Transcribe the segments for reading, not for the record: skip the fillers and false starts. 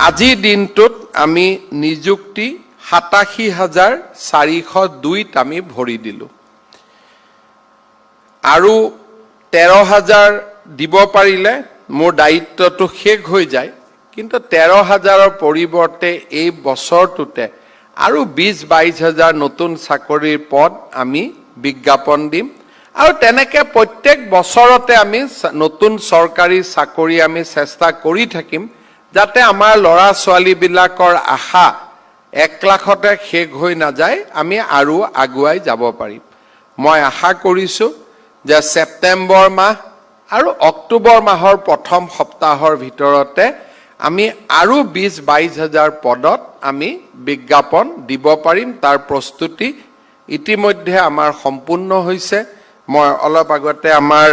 আজিৰ দিনটোত আমি নিযুক্তি 87,402ত আমি ভৰি দিলোঁ। আৰু 13,000 দিব পাৰিলে মোৰ দায়িত্বটো শেষ হৈ যায়, কিন্তু 13,000ৰ পৰিৱৰ্তে এই বছৰটোতে আৰু 20-22 হাজাৰ নতুন চাকৰিৰ পদ আমি বিজ্ঞাপন দিম। আৰু তেনেকে প্ৰত্যেক বছৰতে আমি নতুন চৰকাৰী চাকৰি আমি চেষ্টা কৰি থাকিম, যাতে আমাৰ ল'ৰা ছোৱালীবিলাকৰ আশা 1 লাখতে শেষ হৈ নাযায়, আমি আৰু আগুৱাই যাব পাৰিম। মই আশা কৰিছোঁ যে ছেপ্টেম্বৰ মাহ আৰু অক্টোবৰ মাহৰ প্ৰথম সপ্তাহৰ ভিতৰতে আমি আৰু 20-22 হাজাৰ পদত আমি বিজ্ঞাপন দিব পাৰিম। তাৰ প্ৰস্তুতি ইতিমধ্যে আমাৰ সম্পূৰ্ণ হৈছে। মই অলপ আগতে আমাৰ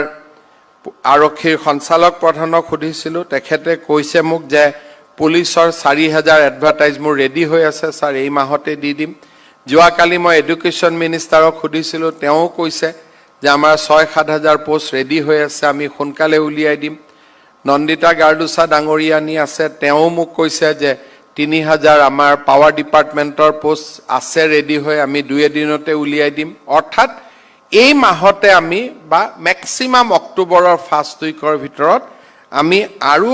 আৰক্ষীৰ সঞ্চালক প্ৰধানক সুধিছিলোঁ। তেখেতে কৈছে মোক যে পুলিচৰ 4000 এডভাৰটাইজ মোৰ ৰেডি হৈ আছে ছাৰ, এই মাহতে দি দিম। যোৱাকালি মই এডুকেশ্যন মিনিষ্টাৰক সুধিছিলোঁ। তেওঁ কৈছে যে আমাৰ 6-7 হাজাৰ পষ্ট ৰেডি হৈ আছে, আমি সোনকালে উলিয়াই দিম। নন্দিতা গাৰ্লোচা ডাঙৰীয়ানী আছে, তেওঁ মোক কৈছে যে 3000 আমাৰ পাৱাৰ ডিপাৰ্টমেণ্টৰ পষ্ট আছে ৰেডি হৈ, আমি দুই এদিনতে উলিয়াই দিম। অৰ্থাৎ এই মাহতে আমি বা মেক্সিমাম অক্টোবৰৰ ফাৰ্ষ্ট উইকৰ ভিতৰত আমি আৰু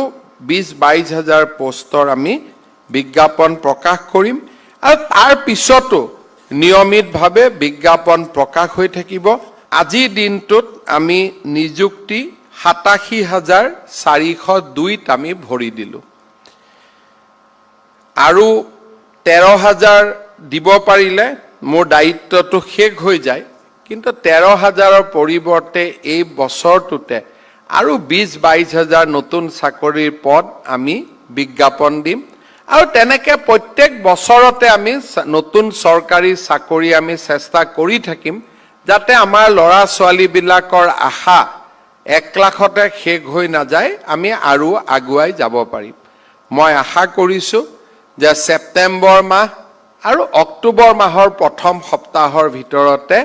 20-22 হাজাৰ পষ্টৰ আমি বিজ্ঞাপন প্ৰকাশ কৰিম। আৰু তাৰ পিছতো নিয়মিতভাৱে বিজ্ঞাপন প্ৰকাশ হৈ থাকিব। আজিৰ দিনটোত আমি নিযুক্তি 87,402ত আমি ভৰি দিলোঁ। আৰু 13,000 দিব পাৰিলে মোৰ দায়িত্বটো শেষ হৈ যায়, কিন্তু 13,000ৰ পৰিৱৰ্তে এই বছৰটোতে আৰু 20-22 হাজাৰ নতুন চাকৰিৰ পদ আমি বিজ্ঞাপন দিম। আৰু তেনেকে প্ৰত্যেক বছৰতে আমি নতুন চৰকাৰী চাকৰি আমি চেষ্টা কৰি থাকিম, যাতে আমাৰ ল'ৰা ছোৱালীবিলাকৰ আশা 1 লাখতে শেষ হৈ নাযায়, আমি আৰু আগুৱাই যাব পাৰিম। মই আশা কৰিছোঁ যে ছেপ্টেম্বৰ মাহ আৰু অক্টোবৰ মাহৰ প্ৰথম সপ্তাহৰ ভিতৰতে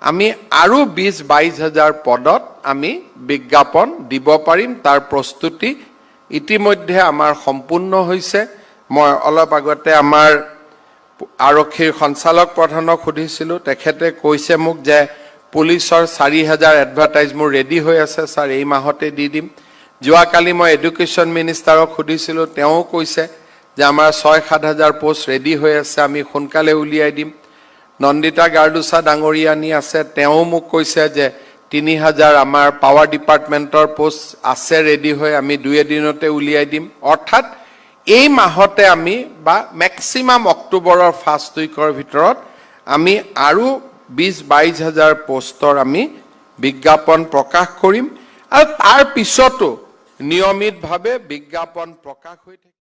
আমি আৰু 20-22 হাজাৰ পদত আমি বিজ্ঞাপন দিব পাৰিম। তাৰ প্ৰস্তুতি ইতিমধ্যে আমাৰ সম্পূৰ্ণ হৈছে। মই অলপ আগতে আমাৰ আৰক্ষীৰ সঞ্চালক প্ৰধানক সুধিছিলোঁ। তেখেতে কৈছে মোক যে পুলিচৰ 4000 এডভাৰটাইজ মোৰ ৰেডি হৈ আছে ছাৰ, এই মাহতে দি দিম। যোৱাকালি মই এডুকেশ্যন মিনিষ্টাৰক সুধিছিলোঁ। তেওঁ কৈছে যে আমাৰ 6-7 হাজাৰ পষ্ট ৰেডি হৈ আছে, আমি সোনকালে উলিয়াই দিম। নন্দিতা গাৰ্লোচা ডাঙৰীয়ানী আছে, তেওঁ মোক কৈছে যে 3000 আমাৰ পাৱাৰ ডিপাৰ্টমেণ্টৰ পষ্ট আছে ৰেডি হৈ, আমি দুই এদিনতে উলিয়াই দিম। অৰ্থাৎ এই মাহতে আমি বা মেক্সিমাম অক্টোবৰৰ ফাৰ্ষ্ট উইকৰ ভিতৰত আমি আৰু 20-22 হাজাৰ পষ্টৰ আমি বিজ্ঞাপন প্ৰকাশ কৰিম। আৰু তাৰ পিছতো নিয়মিতভাৱে বিজ্ঞাপন প্ৰকাশ হৈ থাকিব।